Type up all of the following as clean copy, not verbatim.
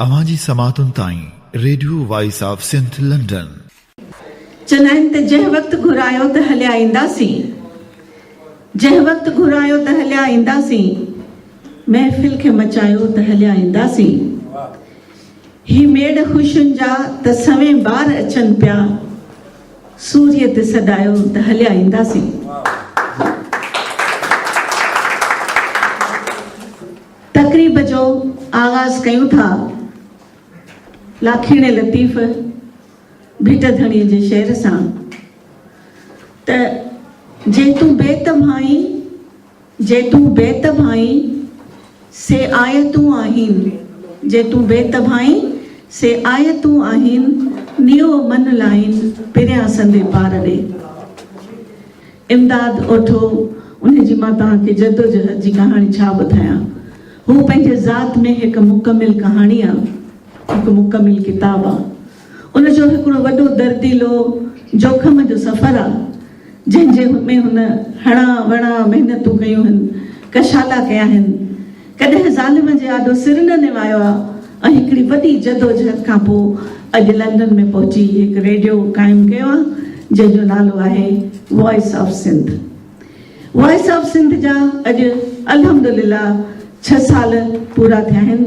اوهان جي سماعتن تائين radio voice of Sindh London. چوندا آهن ته جنهن وقت گهرايو ته هليا اينداسين جنهن وقت گهرايو ته هليا اينداسين محفل کي مچايو ته هليا اينداسين هي ميڙ خوشين جا ته سوين بار اچن پيا سوريء تي سڏايو ته هليا اينداسين. تقريب جو آغاز ڪيون ٿا لاکيڻي لطيف ڀٽ ڌڻيء جي شعر سان ته جي تون بيت ڀائين جي تون بيت ڀائين سي آيتون آهين جي تون بيت ڀائين سي آيتون آهين نيو من لائين پريان سندي پار ڏي. امداد اوٺو، انهي جي مان توهان کي جدوجهد جي ڪهاڻي ڇا ٻڌايان. هو پنهنجي ذات ۾ هڪ مڪمل ڪهاڻي آ، هڪ مڪمل ڪتاب آ. ان جو هڪڙو وڏو درديلو جوکم جو سفر آ، جنهن جي ۾ هن هڻان وڻان محنتون ڪيون هن، ڪشالا ڪيا هن. ڪڏهن ظالم جي آڏو سر نه نوايو آ ۽ هڪڙي وڏي جدوجهد کان پوء اڄ لنڊن ۾ پهچي هڪ ريڊيو قائم ڪيو آ، جنهن جو نالو آهي voice of Sindh. Voice of Sindh جا اڄ الحمدلله ڇهه سال پورا ٿيا آهن.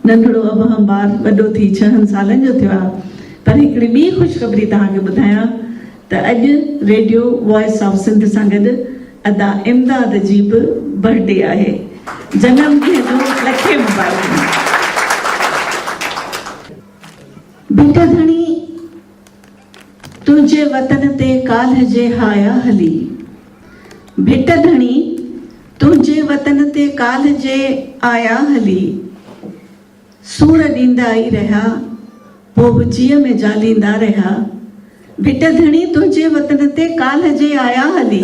ننڍڙو ابهم ٻار وڏو ٿي ڇهن سالن جو ٿيو آهي. پر هڪڙي ٻي خوشخبري توهان کي ٻڌايان ته اڄ ريڊيو وائس آف سنڌ سان گڏ ادا امداد جي به برٿ ڊي آهي. جنم ڏينهن جون لکين مبارڪون. ڀٽ ڌڻي تنهنجي وطن تي ڪالهه جي هايا هلي. ڀٽ ڌڻي تنهنجي وطن تي ڪالهه جي آيا هلي. سور ڏيندا ئي رهيا، پوء به جيء ۾ جاليندا رهيا. ڀٽ ڌڻي تنهنجي وطن تي ڪالهه جي آيا هلي.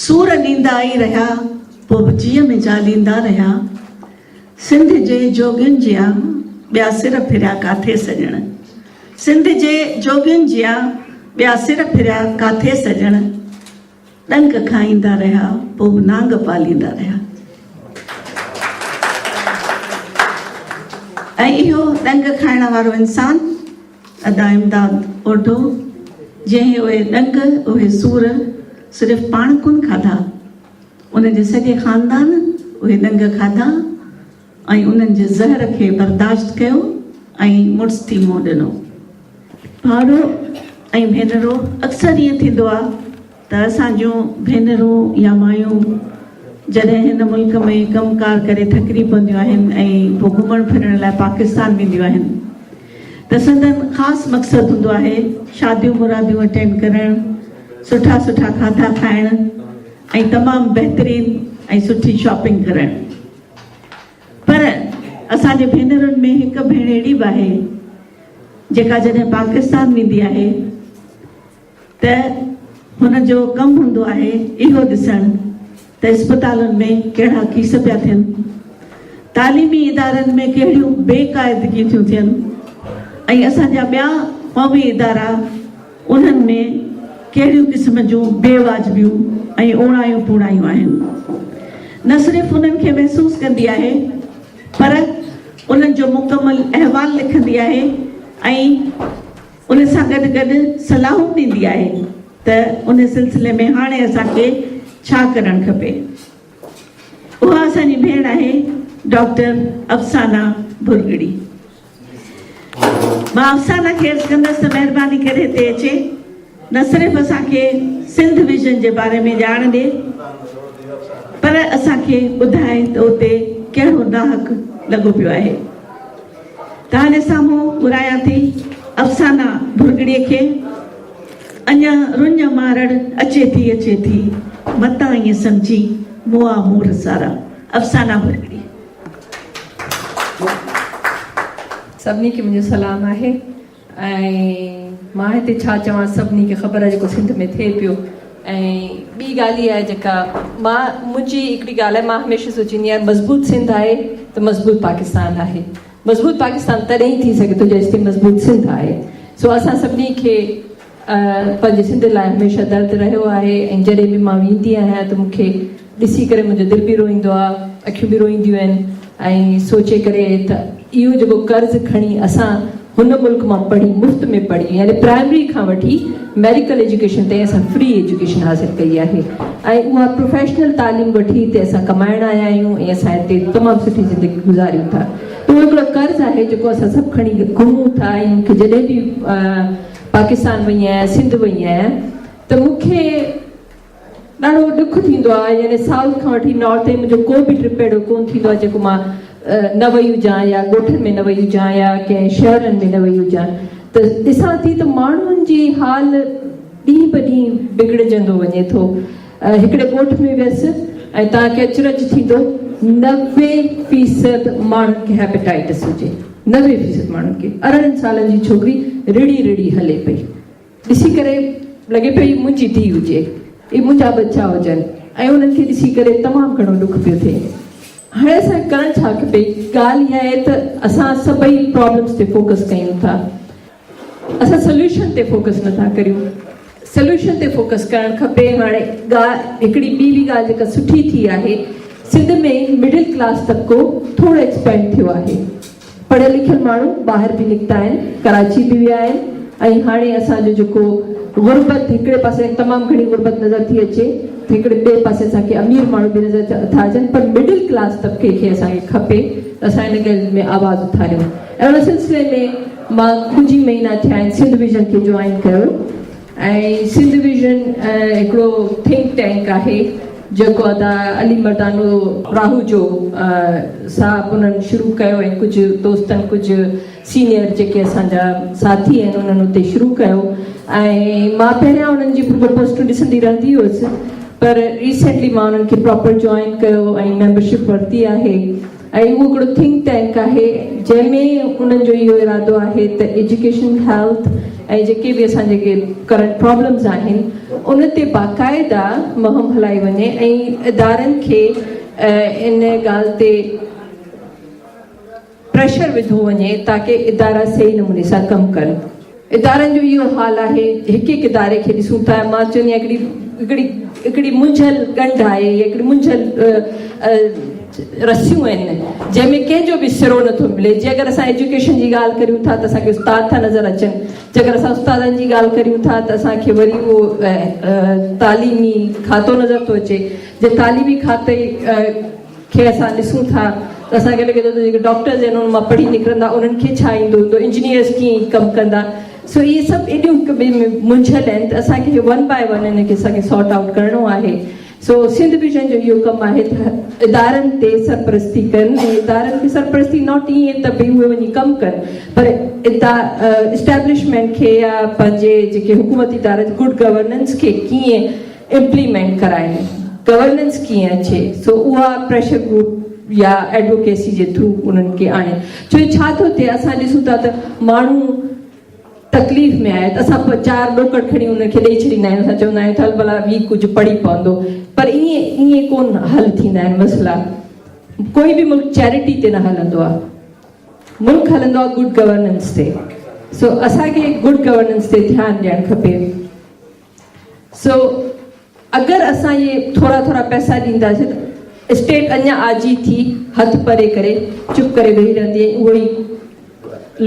سور ڏيندا ئي رهيا، پوء به جيء ۾ جاليندا رهيا. سنڌ جي جوڳين جيان ٻيا سر ڦريا ڪاٿي سڄڻ. سنڌ جي جوڳين جيان ٻيا سر ڦريا ڪاٿي سڄڻ. ڏنگ کائيندا رهيا پوء به نانگ پاليندا رهيا. ۽ اهو ڏنگ کائڻ وارو انسان ادا امداد اوڍو جنهن اهي ڏنگ اهي سور صرف پاڻ ڪونه کاڌا ان جي سڄي خاندان اهي ڏنگ کاڌا ۽ انهن جي زهر کي برداشت ڪيو ۽ مڙس ٿي منهن ڏنو. ڀائرو ۽ ڀينرو اڪثر ائين ٿيندو آ ته اسان جون ڀينرون يا مايون جڏهن هن ملڪ ۾ ڪم ڪار ڪري ٿڪري پونديون آهن ۽ پوء گهمڻ ڦرڻ لاء پاڪستان وينديون آهن ته سندن خاص مقصد هوندو آهي شاديون مراديون اٽينڊ ڪرڻ، سٺا سٺا کاڌا کائڻ ۽ تمام بهترين ۽ سٺي شاپنگ ڪرڻ. پر اسان جي ڀينرن ۾ هڪ ڀيڻ اهڙي به آهي جيڪا جڏهن پاڪستان ويندي آهي ته هن جو ڪم هوندو آهي اهو ڏسڻ ته اسپتالن ۾ ڪهڙا ڪيس پيا ٿين، تعليمي ادارن ۾ ڪهڙيون بي قاعدگيون ٿيون ٿين ۽ اسان جا ٻيا قومي ادارا انهن ۾ ڪهڙيون قسم جون بي واجبيون ۽ اوڻايون پوڻايون آهن. نه صرف انهن کي محسوس ڪندي آهي پر انهن جو مڪمل احوال لکندي آهي ۽ ان سان گڏ گڏ صلاحون ڏيندي آهي ته ان سلسلي ۾ هاڻي اسان کي ڇا ڪرڻ کپي. اها اسان جي ڀيڻ آهي ڊاڪٽر افسانه ڀرڳڙي. مان افسانه کي عرض ڪندس ته مهرباني ڪري هتي اچي نه صرف اسان کي سنڌ ويزن جي باري ۾ ڄاڻ ڏي پر اسان کي ٻڌائي ته اتي ڪهڙو ناحق لڳو پيو آهي. توهان جي سامهون گهرايان ٿي افسانه ڀرڳڙي کي. اڃا رڃ مان رڙ اچي ٿي اچي ٿي متان ائين سمجهين مئا مور سارا. افسانه ڀرڳڙي. سڀني کي منهنجو سلام آهي ۽ مان هتي ڇا چوان سڀني کي خبر آهي جيڪو سنڌ ۾ ٿئي پيو ۽ ٻي ڳالهه اها آهي جيڪا مان منهنجي هڪڙي ڳالهه آهي مان هميشه سوچيندي آهيان مضبوط سنڌ آهي ته مضبوط پاڪستان آهي مضبوط پاڪستان تڏهن ئي ٿي سگهي ٿو جيستائين مضبوط سنڌ آهي سو اسان سڀني کي پنهنجي سنڌ لاء هميشه درد رهيو آهي ۽ جڏهن به مان ويندي آهيان ته مون کي ڏسي ڪري منهنجو دل به روئيندو آهي اکيون به روئينديون آهن ۽ سوچي ڪري ته. اهو جيڪو قرض کڻي اسان هن ملڪ مان پڙهي مفت ۾ پڙهي يعني پرائمري کان وٺي ميڊيڪل ايجوڪيشن تائين اسان فري ايجوڪيشن حاصل ڪئي آهي ۽ اها پروفيشنل تعليم وٺي هتي اسان ڪمائڻ آيا آهيون ۽ اسان هتي تمام سٺي زندگي گذاريون ٿا ته اهو هڪڙو قرض آهي جيڪو اسان سڀ کڻي گهمون ٿا ۽ مون کي جڏهن به پاڪستان وئي آهيان سنڌ وئي آهيان ته مون کي ڏاڍو ڏک ٿيندو آهي يعني سائوٿ کان وٺي نارٿ تائين منهنجو ڪو به ٽرپ اهڙو ڪونه ٿيندو آهي جيڪو مان نه وئي هجان يا ڳوٺن ۾ نه وئي هجان يا ڪنهن شهرن ۾ نه وئي هجان ته ڏسان ٿي ته ماڻهن جي حال ڏينهن به ڏينهن بگڙجندو وڃي ٿو. هڪڙي ڳوٺ ۾ ويس ۽ توهان کي اچرج ٿيندو 90 فيصد ماڻهن کي هيپيٽائٽس هجي 90 فيصد ماڻهن کي 18 سالن جي ڇوڪري رڙي رڙي هلي پئي. ڏسي ڪري لڳي پيو هي منهنجي ڌيء هجي، هي منهنجا ٻچا هجن ۽ انهن کي ڏسي ڪري تمام گهڻو ڏک پيو ٿئي. هاڻي اسان کي ڪرڻ ڇا کپي؟ ڳالهه اها آهي ته اسان سڀئي پرابلمز تي فوڪس ڪيون ٿا، اسان سوليوشن تي فوڪس نٿا ڪريون. سوليوشن تي فوڪس ڪرڻ کپي. هاڻي هڪڙي ٻي به ڳالهه جيڪا سٺي ٿي آهي، سنڌ ۾ مڊل ڪلاس طبقو ٿورو ايڪسپينڊ ٿيو آهي. پڙهيل لکيل ماڻهو ٻاهر به نڪتا آهن، ڪراچي به ويا آهن ۽ هاڻي اسان جو جيڪو غربت هڪڙي پاسي تمام گهڻي غربت نظر ٿي اچي ته هڪڙي ٻئي پاسي اسان کي امير ماڻهو به نظر ٿا اچن پر مڊل ڪلاس طبقي کي اسان کي کپي ته اسان ان ڳالهه ۾ آواز اٿاريون ۽ ان سلسلي ۾ مان ڪجهه ئي مهينا ٿيا آهن سنڌ ويزن کي جوائن ڪيو ۽ سنڌ ويزن هڪڙو ٿنڪ ٽينڪ آهي جيڪو ادا علي مردانو راهوجو صاحب انهن شروع ڪيو ۽ ڪجهه دوستن ڪجهه سينئر جيڪي اسان جا ساٿي آهن انهن اتي شروع ڪيو ۽ مان پهريان انهن جي رڳو پوسٽون ڏسندي رهندي هيس پر ريسينٽلي مان انهن کي پراپر جوائن ڪيو ۽ ميمبرشپ ورتي آهي ۽ اهو هڪڙو ٿنڪ ٽينڪ آهي جنهن ۾ انهن جو اهو ارادو آهي ته ايجوڪيشن، هيلٿ ۽ جيڪي به اسان جيڪي ڪرنٽ پرابلمز آهن ان تي باقاعده مهم هلائي وڃي ۽ ادارن کي ان ڳالهه تي پريشر وڌو وڃي تاڪه ادارا صحيح نموني سان ڪم ڪن. ادارن جو اهو حال آهي، هڪ هڪ اداري کي ڏسون ٿا، مان چوندي آهيان هڪڙي هڪڙي هڪڙي منجهيل ڳنڍ آهي يا هڪڙي منجهيل رسيون آهن جنهن ۾ ڪنهن جو به سرو نٿو ملي. جي اگر اسان ايجوڪيشن جي ڳالهه ڪريون ٿا ته اسان کي استاد ٿا نظر اچن، جي اگر اسان استادن جي ڳالهه ڪريون ٿا ته اسان کي وري اهو تعليمي کاتو نظر ٿو اچي، جي تعليمي کاتي کي اسان ڏسون ٿا ته اسان کي لڳي ٿو ته جيڪي ڊاڪٽرز آهن انهن مان پڙهي نڪرندا انهن کي ڇا ايندو هوندو انجنيئرز ڪيئن ڪم ڪندا سو اهي سڀ ايڏيون هڪ ٻئي ۾ منجهيل آهن ته اسان کي ون باء ون ان کي اسان کي سارٽ آئوٽ ڪرڻو آهي سو سنڌ ويزن جو اهو ڪم آهي ته ادارن تي سرپرستي ڪن ۽ ادارن کي سرپرستي not ائين ته ڀئي اهي وڃي ڪم ڪن پر اسٽيبلشمينٽ کي يا پنهنجي جيڪي حڪومتي ادارا گڊ گورننس کي ڪيئن امپليمينٽ ڪرائين گورننس ڪيئن اچي سو اها پريشر گروپ يا ايڊووڪيسي جي ٿرو انهن کي آڻين ڇو جو ڇا ٿو ٿئي اسان ڏسون ٿا ته ماڻهو تڪليف ۾ آهي ته اسان چار ڏوڪڙ کڻي انهن کي ڏئي ڇڏيندا آهيون اسان چوندا آهيون ته هل ڀلا هي ڪجهه پڙهي پوندو پر ائين ائين ڪون حل ٿيندا آهن مسئلا ڪوئي به ملڪ چيرٽي تي نه هلندو آهي ملڪ هلندو آهي گڊ گورننس تي سو اسان کي گڊ گورننس تي ڌيان ڏيڻ کپي. سو اگر اسان اهي ٿورا ٿورا پئسا ڏينداسين ته اسٽيٽ اڃا آجي ٿي هٿ پري ڪري چپ ڪري ويهي رهندي ۽ اهو ئي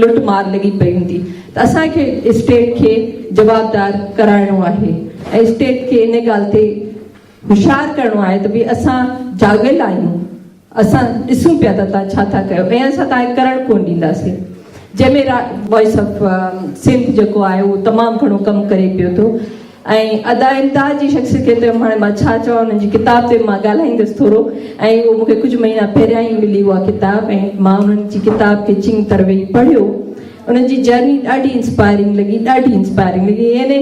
لٽ مار لڳي پئي هوندي ته اسان کي اسٽيٽ کي جوابدار ڪرائڻو آهي ۽ اسٽيٽ کي ان ڳالهه تي هوشيار ڪرڻو آهي ته ڀئي اسان جاڳيل آهيون، اسان ڏسون پيا ته توهان ڇا ٿا ڪيو ۽ اسان توهان کي ڪرڻ ڪونه ڏينداسين. جنهن ۾ وائس آف سنڌ جيڪو آهي اهو تمام گهڻو ڪم ڪري پيو ٿو ۽ ادا امداد جي شخصيت کي ته هاڻي مان ڇا چوان انهن جي ڪتاب تي مان ڳالهائيندس ٿورو ۽ اهو مون کي ڪجهه مهينا پهريان ئي ملي اها ڪتاب ۽ مان انهن جي ڪتاب کي چڱي طرح ويهي پڙهيو انهن جي جرني ڏاڍي انسپائرنگ لڳي ڏاڍي انسپائرنگ لڳي يعني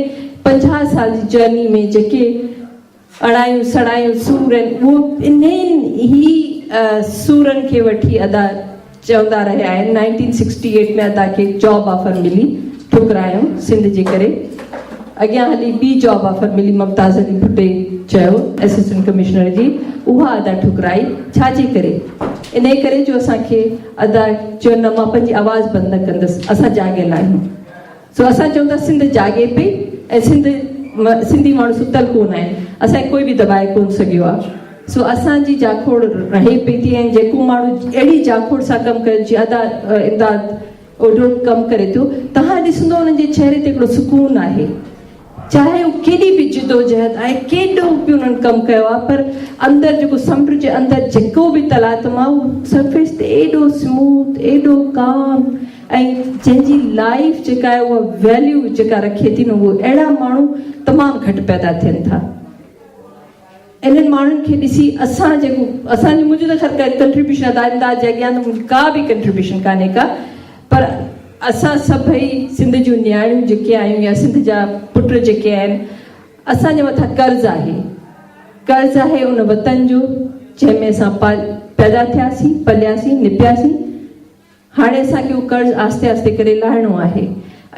50 سال جي جرني ۾ جيڪي اڙايون سڙايون سور آهن اهو انهن ئي سورن کي وٺي ادا چوندا رهيا آهن نائنٽين سڪسٽي ايٽ ۾ ادا کي جاب آفر ملي ٺڪرايو سنڌ جي ڪري اڳيان هلي ٻي جاب آفر ملي ممتاز علي ڀٽي چيو اسسٽنٽ ڪمشنر جي اها ادا ٺڪرائي ڇا جي ڪري انهي ڪري جو اسان کي ادا چيو نه مان پنهنجي آواز بند نه ڪندس اسان جاڳيل آهيون سو اسان چئون ٿا سنڌ جاڳي پئي ۽ سنڌ سنڌي ماڻهو ستل ڪونه آهن اسان کي ڪوئي به دٻائي ڪونه سگهيو آهي. سو اسان جي جاکوڙ رهي پئي ٿي ۽ جيڪو ماڻهو اهڙي جاکوڙ سان ڪم ڪري جيئن ادا امداد اوڍو ڪم ڪري ٿو توهان ڏسندو انهن جي چهري تي هڪڙو سڪون آهي چاهي هو ڪيڏي به جدوجهد ۽ ڪيڏو به انهن ڪم ڪيو آهي پر اندر جيڪو سمنڊ جي اندر جيڪو به تلاطم آهي اهو سرفيس تي ايڏو سموٿ ايڏو ڪام ۽ جنهن جي لائيف جيڪا آهي اها ويليو جيڪا رکي ٿي نه اهو اهڙا ماڻهو تمام گهٽ پيدا ٿين ٿا. انهن ماڻهن کي ڏسي اسان جيڪو اسان جي منهنجو ته خير ڪنٽريبيوشن ادا امداد جي اڳيان ته منهنجي ڪا به ڪنٽريبيوشن ڪانهي ڪا پر اسان سڀئي سنڌ جون نياڻيون جيڪي آهيون يا سنڌ جا پٽ جيڪي آهن اسان جي مٿان قرض آهي قرض آهي ان وطن جو جنهن ۾ اسان پيدا ٿياسين پلياسين نپياسين هاڻي اسان کي اهو قرض آهستي آهستي ڪري لاهڻو آهي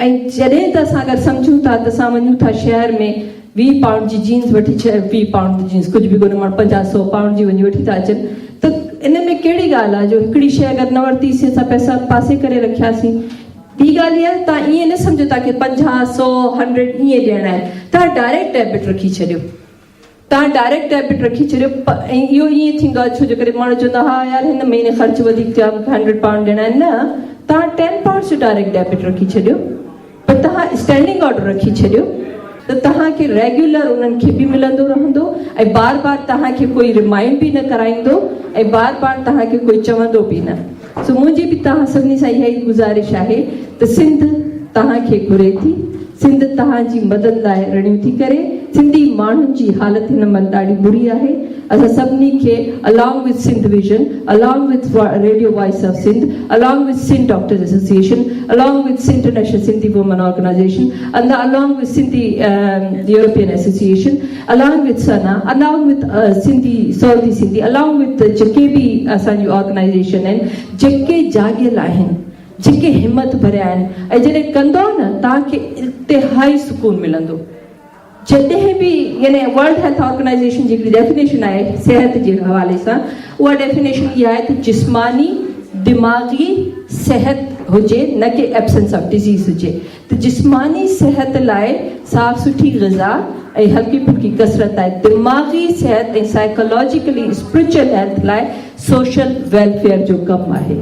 ۽ جڏهن ته اسان اگر سمجهون ٿا ته اسان وڃون ٿا شهر ۾ 20 پائونڊ جي جينز وٺي 20 پائونڊ جي جينز ڪجهه به ڪونهي ماڻهو 50 سو پائونڊ جي وڃي وٺي ٿا اچن ته ان ۾ ڪهڙي ڳالهه آهي جو هڪڙي شيء اگر نه ورتيسين اسان پئسا پاسي ڪري رکياسين ٻي ڳالهه اها آهي توهان ائين نه سمجهو توهان کي 50 سو هنڊريڊ ائين ڏيڻا آهن توهان ڊائريڪٽ ڊيبٽ رکي ڇڏيو توهان ڊائريڪٽ ڊيبٽ رکي ڇڏيو ۽ اهو ائين ٿيندو آهي ڇو جو ڪري ماڻهو چوندا ها يار هن مهيني خرچ وڌيڪ ٿيو آهي مونکي هنڊريڊ پائونڊ ڏيڻا آهن نه توهان ٽين پائونڊس جو ڊائريڪٽ ڊيبٽ رکي ڇڏيو پر توهان اسٽينڊنگ آرڊر رکي ڇڏيو ته توهان کي ريگيولر انهن کي به ملندو رهندو ۽ بار بار توهان کي ڪوئي ريمائنڊ به نه ڪرائيندو ۽ بار بار توهان کي ڪوئي چوندو به نه سو منهنجي به توهان سڀني سان اها ئي گذارش آهي ته سنڌ توهان کي گهري ٿي، سنڌ توهان جي مدد لاء رڙيون ٿي ڪري، سنڌي ماڻهن جي حالت هن مهل ڏاڍي بري آهي، اسان سڀني کي along with Sindh vision, along with radio voice of Sindh, along with Sindh doctors association, along with international Sindhi women organisation, along with Sindhi European association, along with SANA, along with Sindhi Saudi Sindhi, along with جيڪي به اسان جون organisation آهن، جيڪي جاڳيل آهن، جيڪي همت ڀريا آهن ۽ جڏهن ڪندؤ نه توهان کي انتهائي سڪون ملندو. جڏهن به يعني ورلڊ هيلٿ آرگنائيزيشن جي هڪڙي ڊيفينيشن آهي صحت جي حوالي سان اها ڊيفينيشن اها آهي ته جسماني، دماغي صحت هجي نه ڪي ايبسنس آف ڊزيز هجي. ته جسماني صحت لاء صاف سٺي غذا ۽ هلڪي ڦلڪي ڪسرت آهي، دماغي صحت ۽ سائيڪالاجيڪلي اسپرچوئل هيلٿ لاء سوشل ويلفيئر جو ڪم آهي.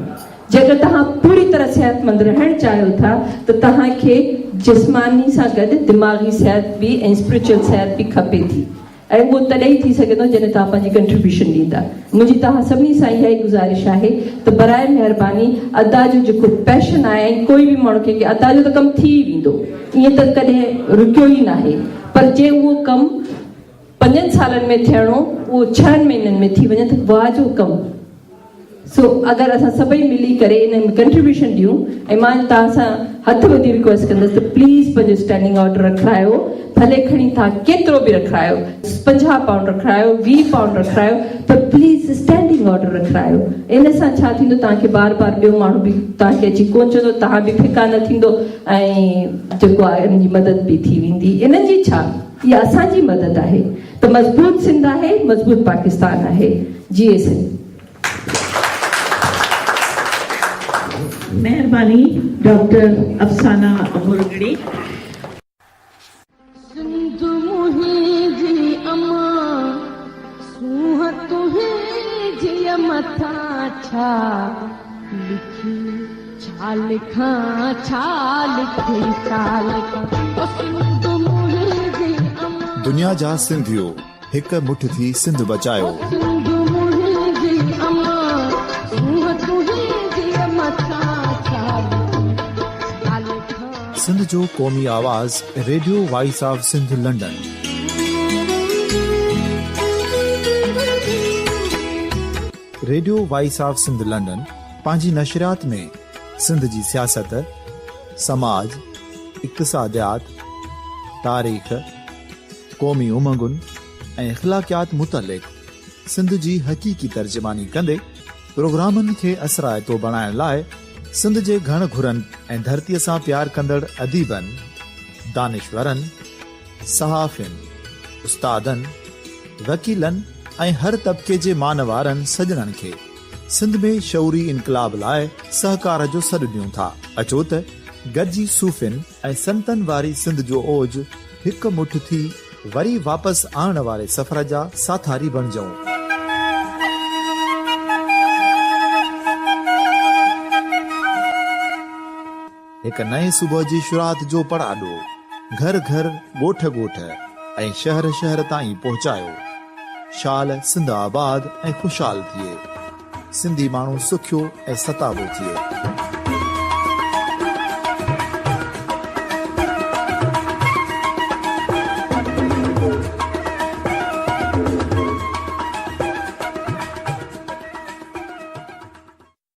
جيڪر توهان پوري طرح صحتمند رهڻ چاهيو ٿا ته توهان کي جسماني سان گڏ دماغي صحت به ۽ اسپرچوئل صحت به کپي ٿي. ۽ اهو تڏهن ئي ٿي سگهندو جڏهن توهان پنهنجي ڪنٽريبيوشن ڏيندا. منهنجي توهان سڀني سان اها ئي گذارش آهي ته براء مهرباني ادا جو جيڪو پيشن آهي ۽ ڪوئي به ماڻهو کي ادا جو ته ڪم ٿي ئي ويندو ائين ته ڪڏهن رڪيو ئي ناهي پر جي اهو ڪم پنجن سالن ۾ ٿيڻو اهو ڇهن مهينن ۾ ٿي وڃي ته واهه جو ڪم. سو اگر اسان سڀئي ملي ڪري ان ۾ ڪنٽريبيوشن ڏيون ۽ مان توهان سان هٿ ٻڌي رڪويسٽ ڪندس ته پليز پنهنجو اسٽينڊنگ آرڊر رکرايو ڀلي کڻي توهان ڪيترو به رکرايو 50 پائونڊ رکرايو 20 پائونڊ رکرايو پر پليز اسٽينڊنگ آرڊر رکرايو ان سان ڇا ٿيندو توهان کي بار بار ٻيو ماڻهو به توهان کي اچي ڪونه چوندو توهان به ڦڪا نه ٿيندو ۽ جيڪو آهي ان جي مدد به ٿي ويندي انهن جي ڇا اها اسان جي مدد آهي ته مضبوط سنڌ آهي مضبوط پاڪستان آهي جيئي سنڌ. مهرباني ڊاڪٽر افسانه ڀرڳڙي. سنڌ منهنجي امان سونهن تنهنجيء مٿان ڇا لکي ڇا لکان ڇا لکي ڇا لکان او سنڌ منهنجي امان. دنيا جا سنڌيو هڪ مٺ ٿي سنڌ بچايو. سنڌ جو قومي آواز radio voice of Sindh London. Radio voice of Sindh London پنهنجي نشريات ۾ سنڌ جي سياست، سماج، اقتصاديات، تاريخ، قومي امنگن ۽ اخلاقيات متعلق سنڌ جي حقيقي ترجماني ڪندي پروگرامن کي اثرائتو بڻائڻ لاء سنڌ جي گهڻ گهرن ۽ ڌرتيء سان پيار ڪندڙ اديبن، دانشورن، صحافين، استادن، وڪيلن ۽ هر طبقي جي مان وارن سڄڻن کي سنڌ ۾ شعوري انقلاب لاء سهڪار جو سڏ ڏيون ٿا. اچو ته گڏجي صوفين، ۽ سنتن واري سنڌ جو اوج هڪ مٺ ٿي وري واپس آڻڻ واري سفر جا ساٿاري بڻجئون. هڪ نئين صبح جي شروعات جو پڙاڏو گهر گهر، ڳوٺ ڳوٺ ۽ شهر شهر تائين پهچايو. شال سنڌ آباد ۽ خوشحال ٿئي. سنڌي ماڻهو سکيو ۽ ستابو ٿئي.